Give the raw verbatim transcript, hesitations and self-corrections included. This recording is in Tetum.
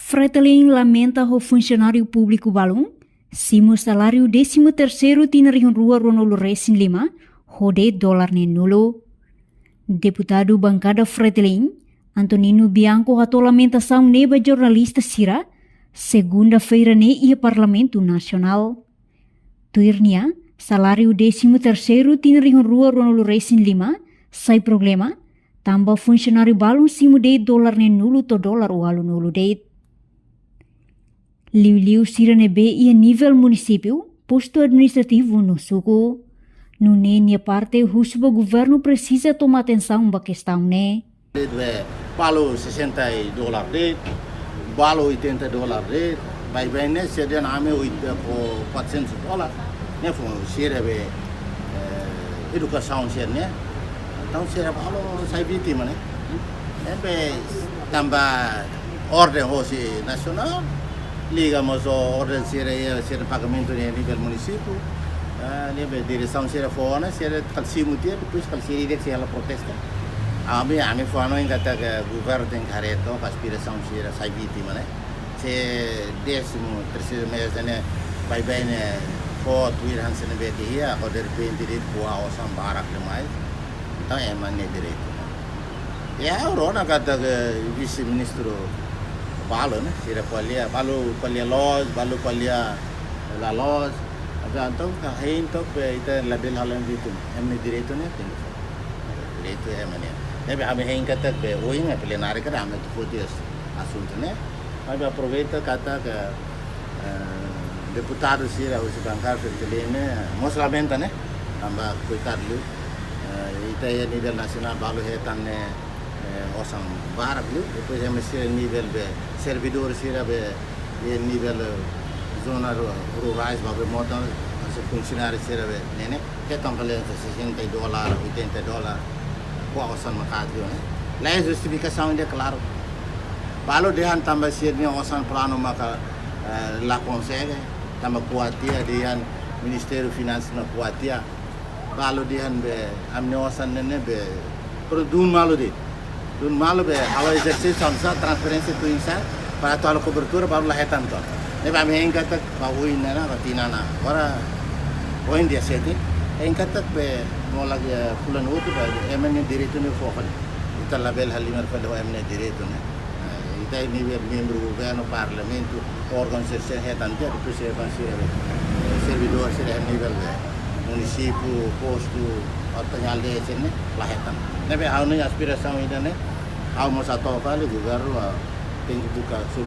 Fretilin lamenta ho funsionáriu públiku balun simu saláriu désimu terseiru tinan rihun rua ruanulu resin lima ho de'it dolar neen nulu. Deputadu bankada Fretilin, Antonino Bianco, hato'o lamentasaun ne'e ba jornalista sira segunda-feira ne'e iha Parlamentu Nasionál. Tuir nia, saláriu désimu terseiru tinan rihun rua ruanulu resin lima sai problema tanba funsionáriu balun simu de'it dolar neen nulu to'o dolar ualu nulu de'it. Liuliu sira ne'ebé iha nivel munisípiu, postu administrativu no suku. Nune'e nia parte husu ba governu presiza toma atensaun ba kestaun ne'e. De'it be balu sesenta dolar de'it, balu oitenta dolar de'it, baibain ne'e sira dehan ami oit-, ko quatrocentos dolar, ne'e fó sira be, eh, edukasaun sira ne'e. Entaun sira balu sai vítima ne'e. Ne'ebé tanba orden hosi nasionál, liga mós ho orden sira, sira pagamentu iha nivel munisípiu. Ah, ne'ebé diresaun sira fó ona, sira kal simu tiha, depois kal sira ida sira protesta. Ami, ami fó ona, entaun ke governu tenke haree took aspirasaun sira sai vítima ne'e. Se désimu terseiru mês ne'e baibain ne'e fó tuir hanesan ne'ebé ke iha, agora derrepente de'it ko'a osan barak demais. Entaun ema nia direitu. Ya, rona katak vise-ministru balu ne'e, sira ko'alia, balu ko'alia loos, balu ko'alia la loos. Entaun, entaun, ka hein took be ita labele halo vítima. Ema nia direitu ne'e tenke fó. Direitu ema nian. Ne'ebé ami hein katak be ohin iha plenária karik ami atu foti asuntu ne'e. Ami aproveita katak, eh, deputadu sira husi bankada Fretilin ne'e mós lamenta ne'e, tanba koitadu liu. Eh, ita iha nivel nasionál balu hetan ne'e, eh, osan barak liu, depois ema sira nivel be servidór sira be iha nivel, eh, zona ru-, rurais balu be mota, mós funsionáriu sira be ne'e ne'e hetan fali sesenta dolar, oitenta dolar, ko'a osan maka atu ne'e. La'ós justifikasaun ida klaru. Balu dehan tanba sira-nia osan planu maka, eh, la konsege, tanba ko'a tiha, dehan Ministériu Finansas ne'e ko'a tiha. Balu dehan be ami-nia osan ne'e ne'e be, pero dun malu de'it. Dun malu be halo ezersísiu hanesan transferénsia tuin sa'e, para atu halo kobertura balu la hetan took. Ne'ebé ami hein katak ba oin ne'e ona, ba tinan ona. Agora oin dia sete, hein katak be molok iha fulan hotu be ema nia direitu ne'e fó fali. Ita labele halimar fali ho ema nia direitu ne'e. Eh, ita nivel membru governu, parlamentu, órgaun sira hetan tiha, depois sira be, eh, servidór sira nivel be munisípiu, postu, atau aldeia sira ne'e la hetan. Ne'ebé ha'u-nia aspirasaun ida ne'e, ha'u mós hato'o fali governu, ah, tenke buka